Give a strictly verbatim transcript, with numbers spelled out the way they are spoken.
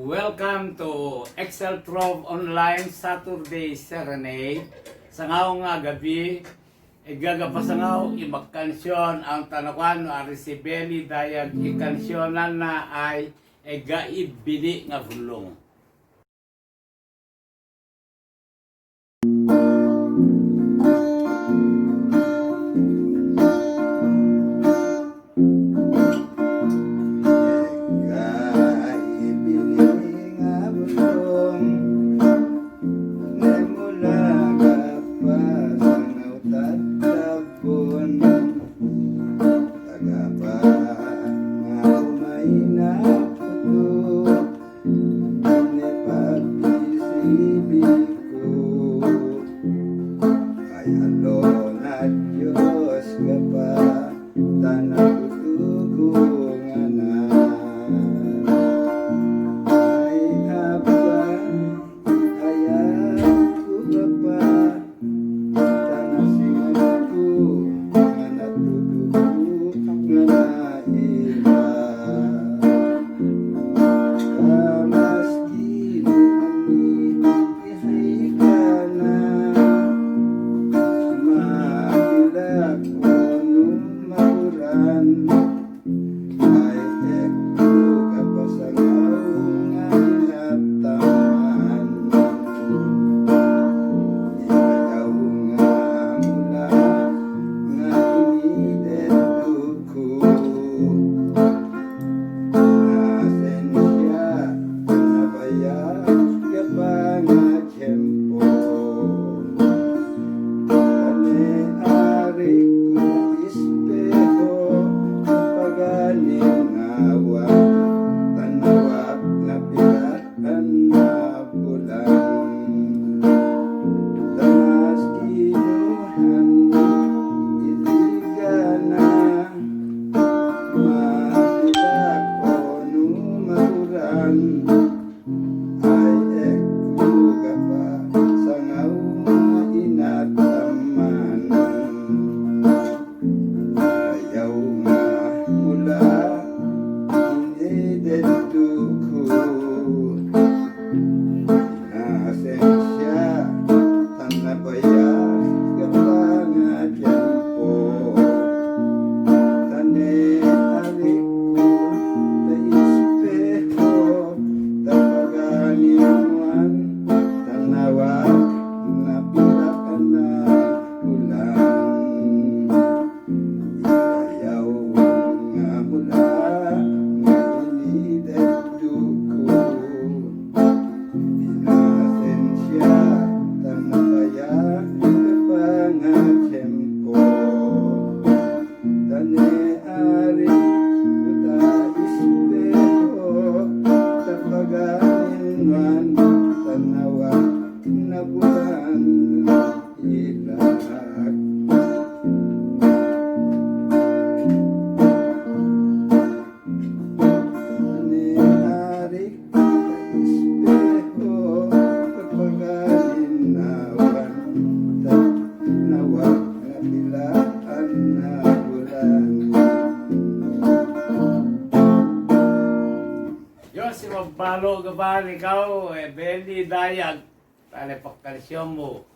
Welcome to X L twelve Online Saturday Serenade. Sangaw nga gabi, e ga ga pasangaw i makansyon, aw tanawan no Ari Sibeli Dayag i kansyon na ay e ga i bini nga bulong. Ine papisibi ku, ay alo na Diyos ka pa, tana ku tugu nga anan. Ay Abba, ay Yakob Apa, tana singan ku nga anan, tugu ku nga anan i Ila. Ka maski no ani i higana, mabilak ko no maguran, ay e ko ga pasangaw nga ina taman. Ikaw nga mula nga ini detuku. Na sensia, na baya, ka pa nga tiempo. Tane Ari ku, espeho, paganinawan, tanawag na pilakan na bulan. Tamaski no ani i higana, mabilak ko no maguran, ay e ko ga pasangaw nga ina taman. Ayaw nga mula ini detuku. Na sensia, tana baya, ka pa nga tiempo. Tane Ari ku, ta espeho, ta paganinawan, tanawag na pilakan na bulan. Ayaw nga mula nga ini detuku. Ina sensia, tana baya, ka pa nga tiempo. Tane Ari ku, ta espeho, ta paganinawan, tanawag na bulan. Ilak. Tane Ari ku, ta espeho, ta paganinawan, tanawag na pilakan na bulan. Yo, si mabalo ga ba ni kaw, e, Beli Dayag, tale pakansyon mo.